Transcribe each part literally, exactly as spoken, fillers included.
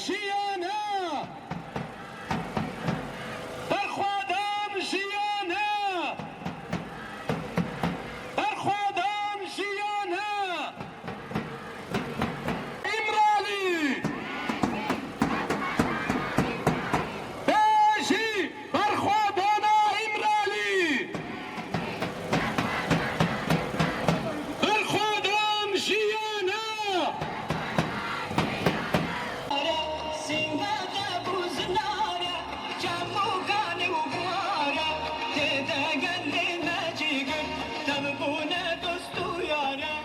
Jiyana! Berxwedan jiyana! Berxwedan jiyana! Îmralî! Bêjî! Berxwedana Îmralî! Berxwedan jiyana! Sînge de bû zinare, çemûkanê û buare, tê de gelê me cîgir, tev bûne dost û yare.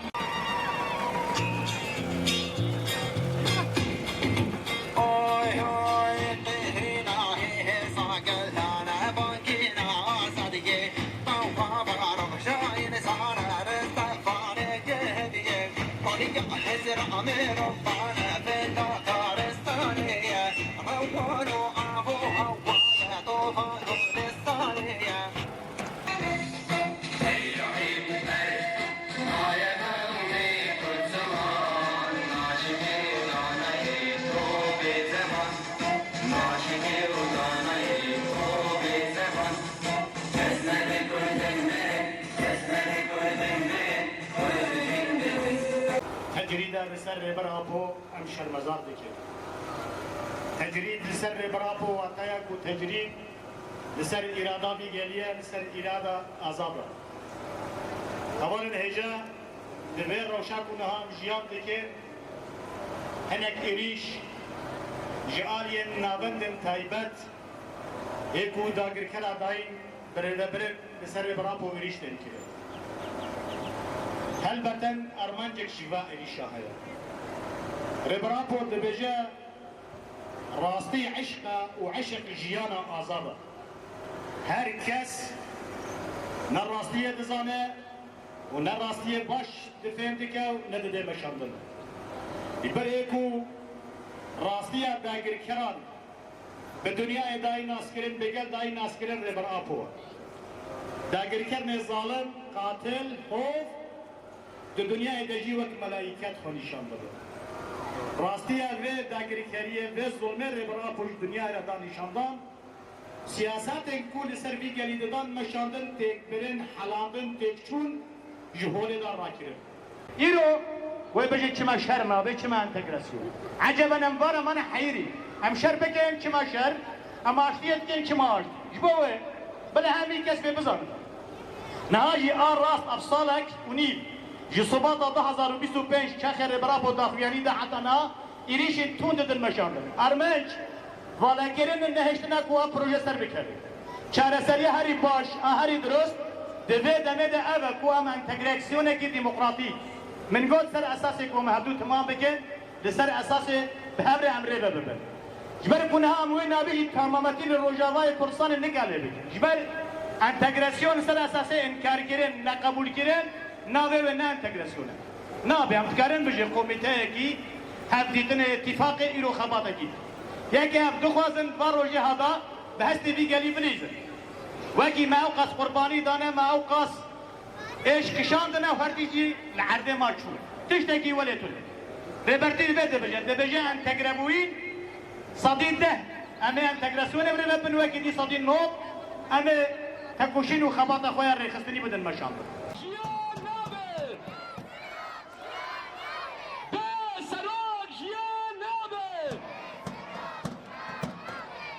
Oy, oy, qehrîna hê hêza gelane bangîna azadiyê. Tewfa barok şahin sare resta fare gehdiye. Olî ya hezra mero fane feda karistaniye. Rewano avo hawane tofa gulistaniye. Tecrîda li ser Rêber Apo em şermezar dikin. Tecrîd li ser Rêber Apo wateya ku tecrîd li ser îrada vî gelî ye, li ser îrada azad e. Hevalên hêja di vê rewşa ku niha em jiyan dikin, hinek êrîş ji aliyên navendên taybet ê ku dagirkera dayîn bi rêvebirin li ser Rêber Apo êrîş tên kirin. Helbeten armancek jî va êrîşa heye. Rêber Apo dibêje, rastî eşq e û eşq jiyana azad e. Her kes ne rastiyê dizane û ne rastiyê baş difêm dike û ne dide meşandin. Ji ber ê ku rastiya dagirkeran bi dinyayê dayî naskirin, bi gel dayî naskirin Rêber Apo e. Dagirkernê zalim, qatil, hov, di dinyayê de jî wek melayîket xwe nîşan dibe. Rastiya vê dagirkeriyê, vê zulmê Rêber Apo ji dinyayê re da nîşandan, siyasetên ku li ser vî gelî didan meşandin, têkbirin, helandin, têkçûn ji holê de rakirin. Îro wê bijî çima şer nabe, çima entegrasyon? Eceben em vana mane heyirî. Em şer bikin çima şer, em aştiyê dikin çima aşt. Ji bo wê bila hemî kes vê bizanin. Niha jî a rast ev salek û nîv ji Şubata du hazar û bîst û pênc çaxê Rêber Apo daxuyanî de heta niha êrîşên tund didin meşandin. Armanc valekirin û nehiştina ku ev proje ser bikeve. Çareseriya herî baş, a herî dirust, di vê demê de ev e ku em entegrasyonekî demokratîk, min got ser esasê ku em hevdû timam bikin, li ser esasê bi hev re em rê ve bibin. Ji ber ku niha em wê navê jî temametî li Rojavayê Kurdistanê nikare bikin. Ji ber entegrasyon li ser esasê înkarkirin, neqebûlkirin, navê wê ne entegrasyon e. Nabe, em dikarin bijî komîteyekî hevdîtinê, îtîfaqê îro xebatekî. Yekê ev dixwazin va rojê hada bi hestê vî gelî bilîzin. Wekî me ew qas qurbanî dane, me ew qas êş kişandine û her tî jî li erdê ma çû. Tiştekî welê tune. Rêbertî li vê dibêje, dibêje entegrebûyîn sedî deh. Em ê entegrasyonê bi rê ve bin, wekî dî sedî nod. Em ê tekoşîn û xebata xwe ya rêxistinî bidin meşandin.